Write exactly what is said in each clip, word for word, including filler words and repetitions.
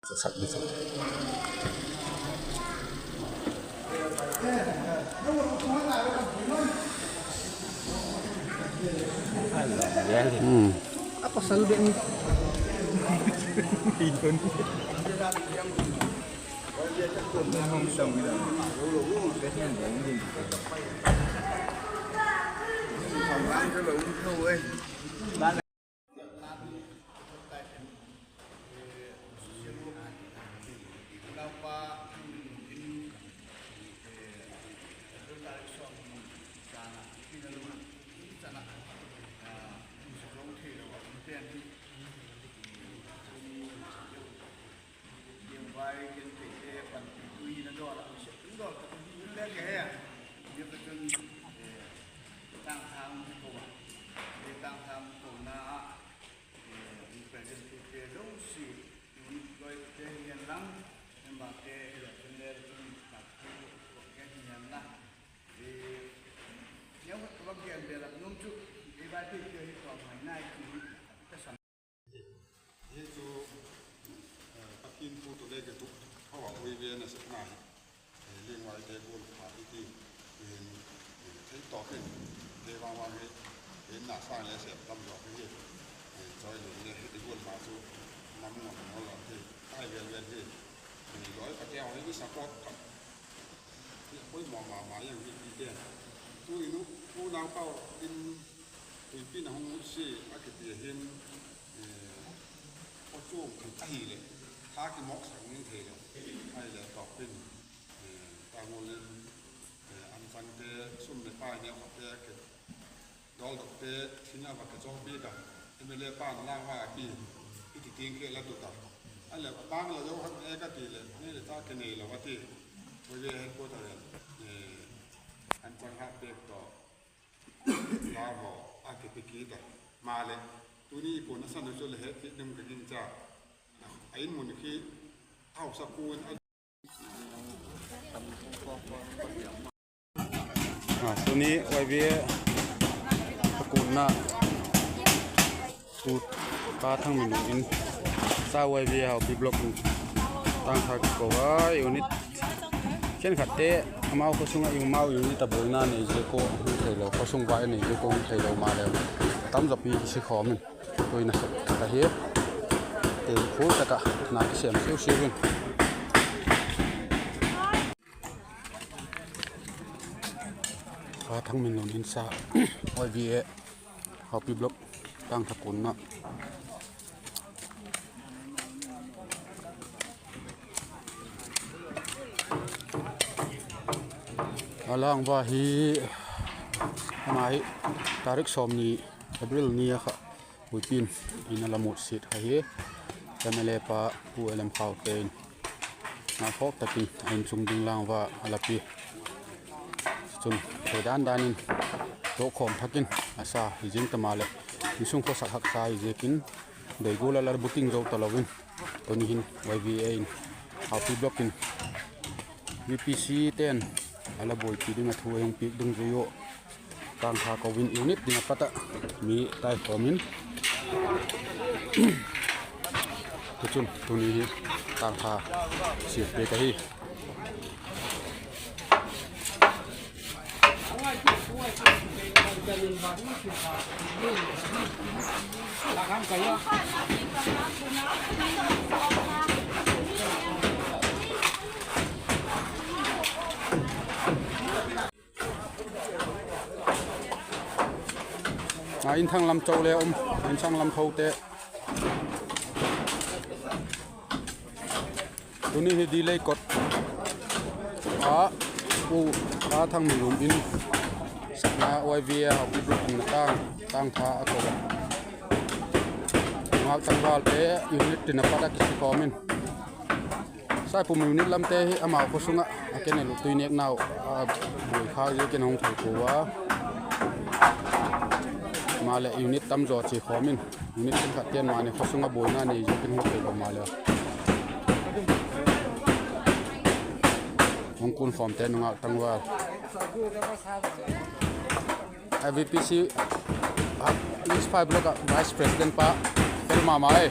Hi chu, eh, Pathian thu tawh le kituak tho a, ui ve nasepna hi, eh, lingvaite gual pha hi ti, eh, eh, thei tawk in, te vang vang hi, eh, na sâng le sep tam zawk hi, eh, chawi lum le hi ti gual ma chu, nam ngam ngam lo hi, ai vel vel hi, eh, loi ka te hi ni support ka, hi poimaw ma ma yang hi ti te, tu in u, u nau pau in, Tuipi na hung utsi a kiti a hin, eh, khaw chuang khat ahileh, tha kimawksak ding thei lo. Ahileh tawpin, eh, ta ngol in, eh, an changte sum le pai neu khatte a ke, dawldokte thina va ke chawpi ka, M L A pa'n lang va a pi, i ti tiang ke la tu ta. Ahileh a pang la zo khat e ka ti leh, nei le ta ke nei lo a ti. Koi ve headquarter in, eh, an chang hat pek tawh. Lavo a kipi kit a. Maleh, tuni i kuan a san chu le het kit ding ka gingcha. A in mun khi hausa kuan a. A, tuni Y V A a kuanna. Pu Pa Thangminlun in sa Y V A Haupi block in tangtha ko a unit khenkhatte amau khawsung ah amau unit a buaina nei ziak un hung theilo, khawsung vai a nei ziak un hung theilo maleh tam zawpi kisikhawm in tuin a sep tak ahi. Te khu tak ah na kisêm siu siu in. Pa Thangminlun in sa Y V A Haupi block tangtha kuanna. A langva hi, ama hi tarik sawmni April ni a kha Puipi'n in a la mut siat kha hi, M L A pa Pu L M Khaute in ngaikhawk tak in a inchung ding langva a la pi. Chun, thei dan dan in tuakkhawm thak in a sa hi zing ta maleh, insung khawsak haksa hi ziakin, dei gual a la buating zo talo in, tuni hin Y V A in, Haupi block in, V P C te'n a la buaipi ding a thu a hung piak dungzui ua, tangtha ko in unit ding a pat ah mi taikhawm in, tichun tuni hi tangtha siat pek ahi. A, inthang lam cho le um, inthang lam thote. Tuni hi Dilei kot a, Pu Pa Thangminlun in sakna Y V A Haupi block in a tang, tangtha a ko a. Nungak tangvalte unit tin a pat a kisikhawm in. Saipum unit lamte hi amau khawsung ah a kenel uh tuinêknau a buai kha ziakin hung thei pua a. Maleh unit tamzaw chia khawm in, unit khenkhatte'n mani khawsung ah buaina nei ziakin hung thei pua maleh, hung kunkhawmte nungak tangval a, V P C, ah, East five block ah Vice President pa, fel ma ma e.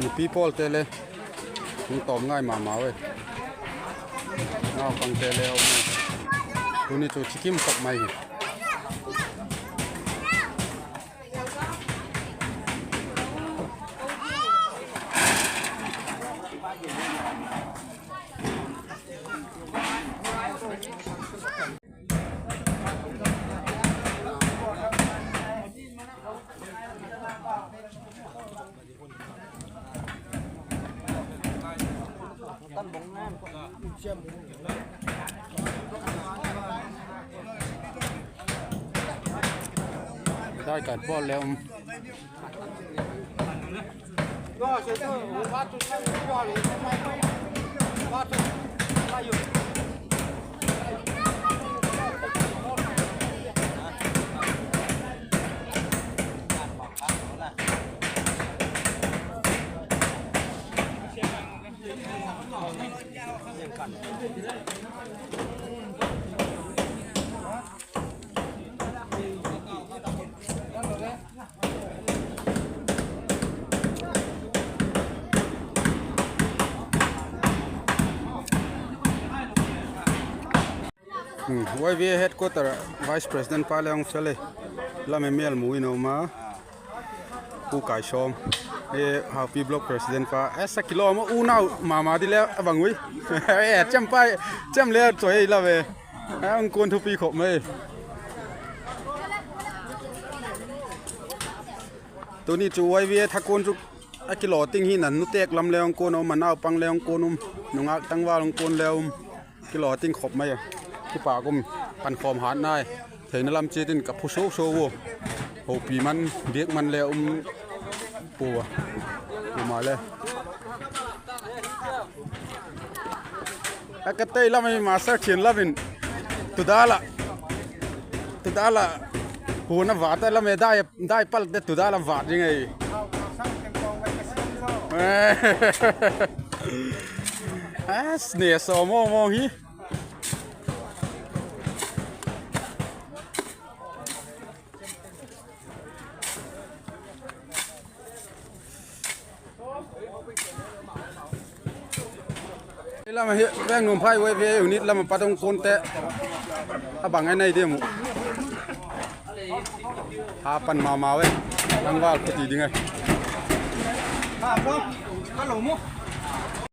Mipi pawlte le hung tawm ngai ma ma ui. Naupangte le um. Tuni chu chikim khop mai hi. Dai kan pawl le um. Hmm, Y V A headquarter vice president pa le hung fel e. Lam e mial mu in a um a. Pu Kaisawm, e, Haupi block president pa. E, sa kilawm a unau ma ma di le a bang ui. E, chem pai, chem le choi ei la ve. E, hung kuan thupi khop mai. Tuni chu Y V A thakuan chu a kilaw ting hi na, nutek lam le hung kuan um, a naupang le hung kuan um, nungak tangval hung kuan le um. Kilaw ting khop mai a. Kipak um, pankhawm hat nai. Theina lam chiat in ka phu so so u. Hopi man, biak man le um pua. Uma le. A ka tei lam i master thian lam in. Tudal a. Tudal a. Huan a vât a lam e dai, dai pal te tudal a vât ding ei. A, sne saw mawng mawng hi. Lam hi Vengnuamphai Y V A unit lam a pat hung kuante a bang a nei diam u. A pan ma ma e. Tangval khuti ding e.